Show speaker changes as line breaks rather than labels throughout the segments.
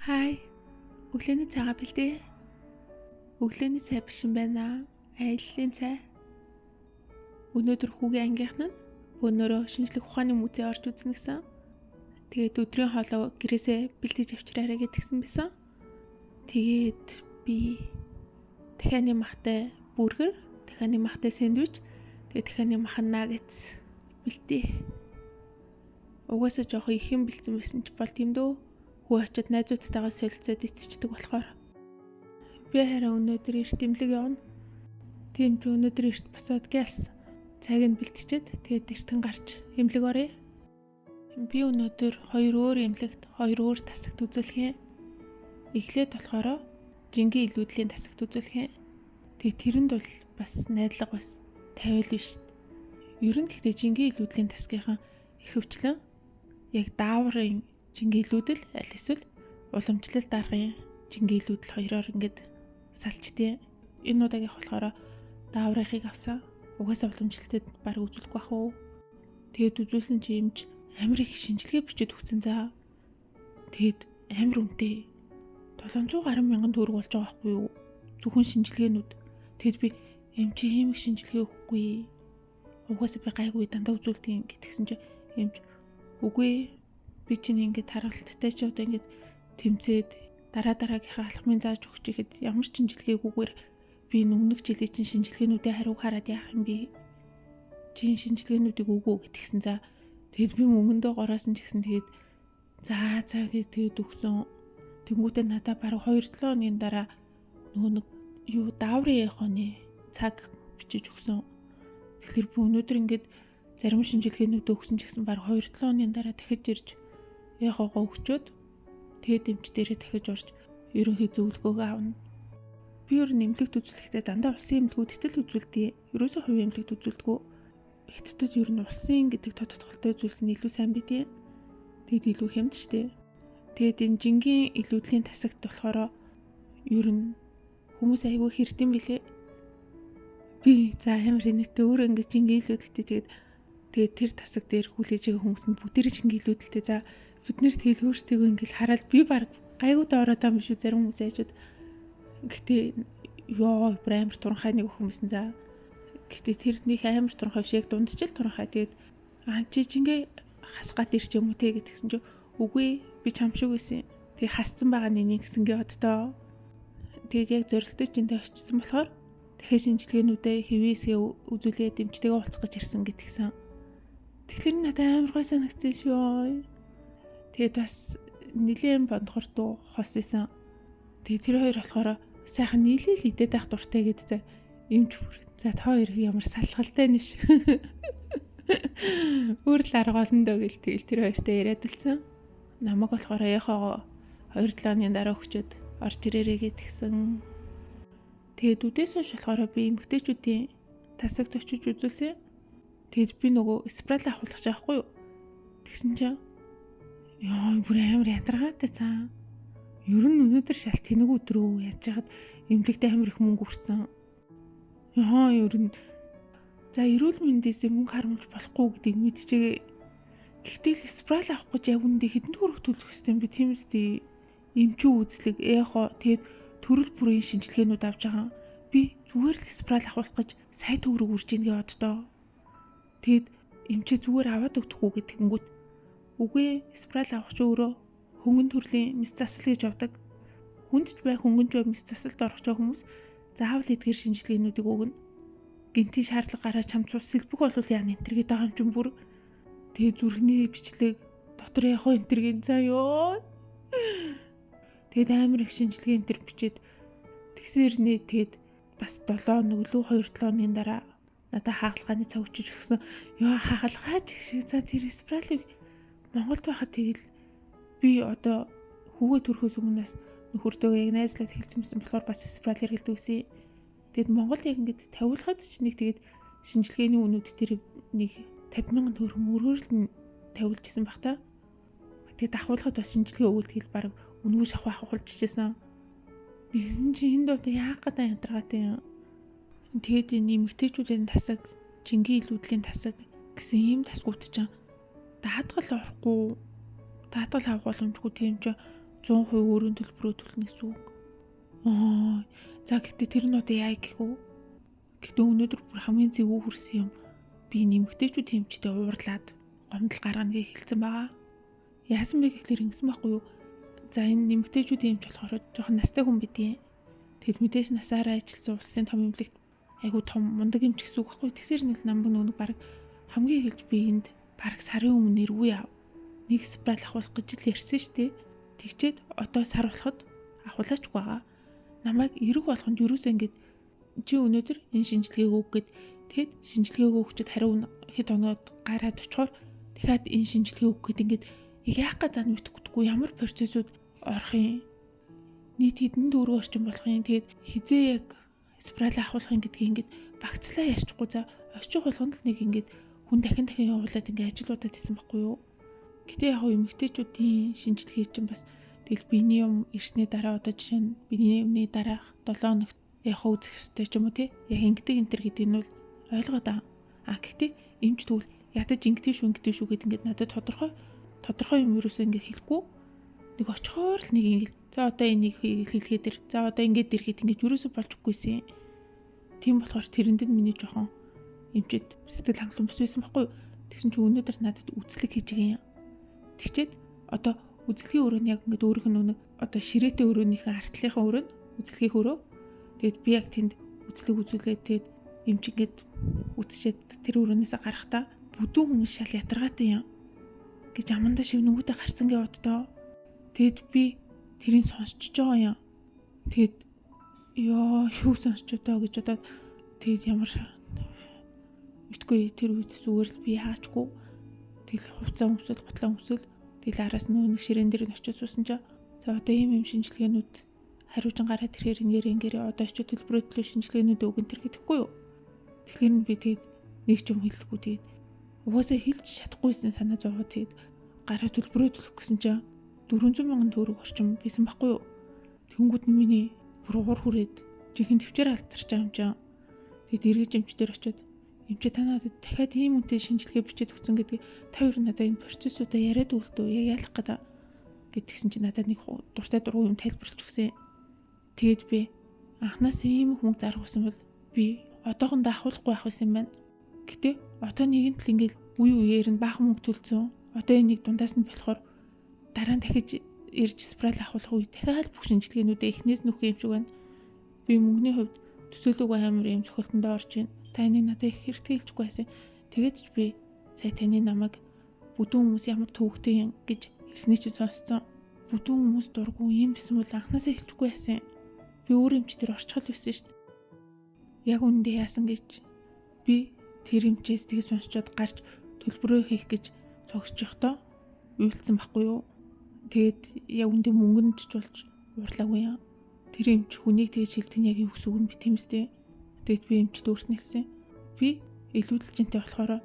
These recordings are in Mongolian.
Хай. Өглөөний цайгаа бэлдээ. Өглөөний цай биш юм байна. Аяллаа цай. Өнөөдөр хүүгийн ангийнх нь бөөнөрөө шинжлэх ухааны музей орж үзнэ гэсэн. Тэгээд өдрийн хоолоо гэрээсээ бэлдэж авчираарай гэдгсэн байсан. Тэгээд би дахианы махтай бургер, дахианы махтай сэндвич, тэгээд дахианы махан наггетс бэлдээ. Угаасаа жоохон их юм бэлдсэн байсан ч бол тийм дөө. Хүү очиод найзуудтайгаа солилцоод итчдэг болохоор. Би харин өнөөдөр эрт имлэг явна. Тийм ч өнөөдөр эрт босоод гялс цайг нь бэлтчихэд тэгээд эртэн гарч имлэг оръё. Би өнөөдөр хоёр өөр имлэгт, хоёр өөр тасагт үзүүлэх юм. Эхлээд болохоор жингийн илүүдлийн тасагт үзүүлэх юм. Тэгээд тэрэнд бол бас найдлага бас 50 л биш. Ер нь гэхдээ жингийн илүүдлийн тасгийнхан ихэвчлэн яг дааврын жингийн илүүдэл аль эсвэл уламжлалт даргын жингийн илүүдэл хоёроор ингээд салчдیں۔ Энэ удаагийнх болохоор дааврынхыг авсан. Угаасаа уламжлалтад баг үзүүлэхгүй бах уу. Тэгээд үзүүлсэн чи эмч амар их шинжилгээ бичиж өгсөн за. Тэгээд амар үнэтэй 700 гаруй мянган төгрөг болж байгаа байхгүй юу? Зөвхөн шинжилгээнүүд. Тэгэд би эмч ийм их шинжилгээ өгөхгүй. Угаасаа би гайгүй дандаа үзүүлдэг гэтгсэн чи эмч үгүй би чинь ингээд тархалттай ч одоо ингээд тэмцээд дараа дараагийнхаа алхмын зааж өгч ихэд ямар ч шинжилгээгүйгээр би өмнөх жилийн чинь шинжилгээнүүдийн хариуг хараад яах юм бэ? Чи шинжилгээнүүдийг өгөө гэтгсэн за. Тэгэд би мөнгөндөө гороосон ч гэсэн тэгээд за за тэгээд өгсөн. Тэнгүүтээ надаа бараг 2-7 хоногийн дараа нөгөө нэг юу дааврын эхоны цаг бичиж өгсөн. Тэгэхээр би өнөөдөр ингээд зарим шинжилгээнүүд өгсөн ч гэсэн бараг 2-7 хоногийн дараа дахиж ирж эхогоо өгчөөд тэгээд эмч дээрээ дахиж орж ерөнхий зөвлөгөөгөө авна. Би ер нь эмнэлэгт үзүүлэхдээ дандаа улсын эмнэлгүүдэд л үзүүлдэг. Ерөөсөө хувийн эмнэлэгт үзүүлдэггүй. Хятадд ер нь улсын гэдэг тодтолтой зүйлс нь илүү сайн байдیں۔ Тэгээд илүү хямд штэ. Тэгээд энэ жингийн илүүдлийн тасагт болохоор ер нь хүмүүс айгүй хэрдэм билээ. Би за амар инээдтэй өөрөө ингэж жингийн илүүдэлтэй тэгээд тэр тасаг дээр хүлээж байгаа хүмүүс нь бүгдээрээ жингийн илүүдэлтэй. За бид нэр тэгэл өөрсдийгөө ингэж хараад би баг гайгуудаа ороод байгаа юм шүү зарим хүмүүс айжууд. Гэтэ ёо бүр амар туранхай нэг охин байсан за. Гэтэ тэр нэг амар туранхай биш яг дундчил туранхай. Тэгээд аа чи жингээ хасгаад ирч юм уу те гэтгсэн чи үгүй би чам шиг байсан. Тэгээ хассан байгаа нэний гэсэнгээ боддоо. Тэгээд яг зорилттой чинтэй очсон болохоор дахиад шинжилгээнүүдээ хэвээсээ үзүүлээд эмчтэйгээ уулзах гэж ирсэн гэтгсэн. Тэгэхээр надад амар гой санагдсан шүү. Тэгээд бас нилээн бондгортуу хос байсан. Тэгээд тэр хоёр болохоор сайхан нийлээл идээд байх дуртай гэд за эмч бүр. За та хоёр ямар салхалтай нэш. Өөр л арга олно дөө гэл тэгэл тэр хоёртой яриад үлдсэн. Намайг болохоор яхаа 2-7 хоногийн дараа өгчөөд орж ирээрэй гэдгсэн. Тэгээд үдээс хойш болохоор би эмэгтэйчүүдийн тасагт очиж үзүүлсэн. Тэгээд би нөгөө спрал авахулах байхгүй юу? Тэгсэн чинь ёо бүр амар ядаргаатай цаа. Ер нь өнөөдөр шалт тэнэг өдрөө яаж яхад эмнэлэгтээ амар их мөнгө үрсэн. Ёо ер нь за эрүүл мэндээс мөнгө харамлж болохгүй гэдгийг мэдчихээ. Гэхдээ л спрал авах гэж яг үүндээ хэдэн төгрөг төлөх ёстой юм бэ тийм үстэй. Эмчүү үзлэг, эхо тэгээд төрөл бүрийн шинжилгээнүүд авч байгаа. Би зүгээр л спрал авах гэж сая төгрөг үрж ийн гэж боддоо. Тэгээд эмчээ зүгээр аваад өгдөхгүй гэдгэнгүүт үгүй спрал авах чи өөрөө хөнгөн төрлийн мэс засал гэж явдаг. Хүнд ч бай хөнгөнч бай мэс засалд орох ч хүмүүс заавал эдгээр шинжилгээнүүдийг өгнө. Гинтийн шаардлага гараад чам цус сэлбэх болвол яа энэ төр гэдэг байгаа юм чинь бүр. Тэгээ зүрхний бичлэг дотор яг энэ төр гин заа ёо. Тэгээд амар их шинжилгээ энэ төр бичээд тэгсэн ирнэ тэгээд бас 7 хоног лүү 2-7 хоногийн дараа надад хагалгааны цаг өчөж өгсөн. Ёо хагалгаач гэх шиг за тэр спралыг Монголд байхад тэгэл би одоо хүүгээ төрөхөөс өмнөөс нөхөртөөгөө яг найзлаад эхэлсэн байсан болохоор бас спрал хэрэглэдэг байсан. Тэгэд Монгол яг ингээд тавиулахад ч нэг тэгээд шинжилгээний үнүүд тэр нэг 50,000 төгрөг мөрөөр л тавиулж исэн баг та. Тэгээд давхуулахад бас шинжилгээ өгөөл тэгэл баг үнгүй шахуу авахулчихжсэн. Тэгсэн чи энд одоо яах гэдэг ядаргаатай юм. Тэгээд энэ эмэгтэйчүүдийн тасаг, жингийн илүүдлийн тасаг гэсэн ийм тасгууд чинь даатгал орохгүй, даатгал авах боломжгүй тийм ч 100% өөрийн төлбөрөө төлнө гэсэн үг. Аа, за гэхдээ тэр нь одоо яа гэх үү? Гэхдээ өнөөдөр бүр хамгийн зэвүү хүрсэн юм. Би нэмэгтэйчүүд хэмжтэй уурлаад гомдол гаргана гэж хэлсэн байгаа. Яасан бэ гэхлээр ингэсэн байхгүй юу? За энэ нэмэгтэйчүүд хэмж болохоор жоохон настай хүн бидیں। Тэгэд мэдээж насаараа ажилласан улсын том эмнэлэгт айгу том мундаг эмч гэсэн үг байхгүй. Тэгсэр нэг намбаг нүг баг хамгийн хэлж би энд бараг сарын өмнө нэргүй яв. Нэг спираль ахуулах гэж л ярьсан шүү дээ. Тэгчээд одоо сар болоход ахуулаач байгаа. Намайг эрэг болгонд юусаа ингэж чи өнөөдөр энэ шинжилгээг өг гэд тэгэд шинжилгээг өгчөд хариу хэд хоноод гараад очихоор дахиад энэ шинжилгээ өг гэд ингээд яах гээд байна мэдэхгүй ямар процессууд орох юм. Нийт хэдэн төгрөг орчим болох юм. Тэгээд хизээ яг спираль ахуулах юм гэдгийг ингээд багцлаа ярьчихгүй за очих болгонд л нэг ингээд хүн дахин дахин явуулаад ингээд ажилуудад хийсэн байхгүй юу. Гэтэ яг эмэгтэйчүүдийн шинжилгээ чинь бас тэгэл биений юм ирсний дараа одоо жишээ нь биений юмны дараах 7 хоногт яг үзэх ёстой ч юм уу тий. Яг ингэдэг энэ төр гэдгийг нь бол ойлгоод байгаа. А гэхдээ эмч тэгвэл ядаж ингэдэг шүү ингэдэг шүү гэд ингээд надад тодорхой юм юусоо ингээд хэлэхгүй нэг очихоор л нэг ингээд за одоо энийг хэлгээд ир. За одоо ингээд ирэхэд ингээд юусоо болж өгөхгүйсэн. Тийм болохоор тэрэнд нь миний жоохон эмчэд сэтгэл хангалуун бус байсан байхгүй юу. Тэгсэн чинь өнөөдөр надад үзлэг хийж байгаа юм. Тэгчээд одоо үзлэгийн өрөө нь яг ингээд өөрийнх нь нэг одоо ширээтэй өрөөнийхөө артлынхаа өрөө нь үзлэгийн өрөө. Тэгээд би яг тэнд үзлэг үзүүлээд тэгээд эмч ингээд үзчихэд тэр өрөөнөөсөө гарахдаа бүдүүн хүмүүс шал ятаргаатай юм гэж амандаа шивнэгүүдээ гарсан гэ боддоо. Тэгэд би тэрийг сонсчж байгаа юм. Тэгэд ёо юу сонсч удаа гэж бодоод тэгэд ямар мэдгүй тэр үед зүгээр л би яачихгүй. Тэгэл хувцас өмсөл гутлаа өмсөл тэгэл араас нөө нэг ширээн дээр нь очиж суусан чинь за одоо ийм юм шинжилгээнүүд хариучин гараад ирэхээр ингээр одоо очиж төлбөрөө төлөө шинжилгээнүүд өгөн тэр гэдэхгүй юу. Тэгэхээр нь би тэгэд нэг ч юм хэлэхгүй тэгээд угаасаа хэлж чадахгүйсэн санаа зовоо тэгээд гараа төлбөрөө төлөх гэсэн чинь 400 мянган төгрөг орчим байсан байхгүй юу. Тэнгүүд нь миний бүр уур хүрээд жинхэнэ төвчээр алтарч байгаа юм чинь. Тэгээд эргэж эмч дээр очиод эмчээ та надад дахиад ийм үнэтэй шинжилгээ бичээд өгсөн гэдгийг та хоёр надад энэ процессуудаа яриад өгөлтөө яг яалах гэдэг гэдгсэн чинь надад нэг дуртай дургу юм тайлбарлаж өгсөн. Тэгээд би анханаас ийм их мөнгө зарах гэсэн бол би одоохондоо ахуулахгүй байх байсан юм байна. Гэтэ одоо нэгэн тал ингээл үе үеэр нь баахан мөнгө төлцөн. Одоо энийг дундаас нь болохоор дараа нь дахиж ирж спираль ахуулах үе дахиад бүх шинжилгээнүүдээ эхнээс нөхөх юм шиг байна. Би мөнгөний хувьд төсөөлөөгүй амар юм цохилтонд орж байна. Та энийг надад их хэрэгтэй хэлчихгүй байсан. Тэгээд ч би сая таны намайг бүдүүн хүмүүс ямар төвөгтэй юм гэж хэлсний чинь сонсцсон. Бүдүүн хүмүүс дургүй юм байсан бол анхнаасаа хэлчихгүй байсан. Би өөр эмч дээр орчихол байсан шүү дээ. Яг үнэндээ яасан гэж би тэр эмчээс тгий сонсчод гарч төлбөрөө хийх гэж цогсож явахдаа уйлцсан байхгүй юу. Тэгээд яг үндэ мөнгөнд ч болж уурлаагүй юм. Тэр эмч хүнийг тэгж хэлдэг нь яг юу гэсэн үг нь би тийм үстэй. Тэгээд би эмчд өөрт нь хэлсэн. Би илүүдэлжинтэй болохоор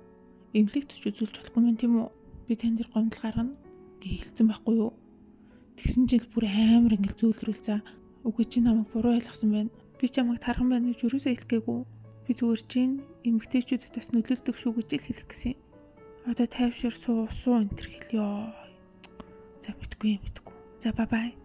эмнэлэгт ч үзүүлж болохгүй юм тийм үү? Би тань дээр гомдол гаргана гэж хэлсэн байхгүй юу? Тэгсэн чил бүр амар ингээл зөөлрүүл за. Үгүй чи намайг буруу ойлгосон байна. Би чамайг тархан байна гэж юусоо хэлэх гээгүй. Би зүгээр чинь эмэгтэйчүүдэд бас нөлөөлдөг шүү гэж л хэлэх гэсэн. Одоо тайвшир суу энэ төр хэлье. За мэдгүй. За бай бай.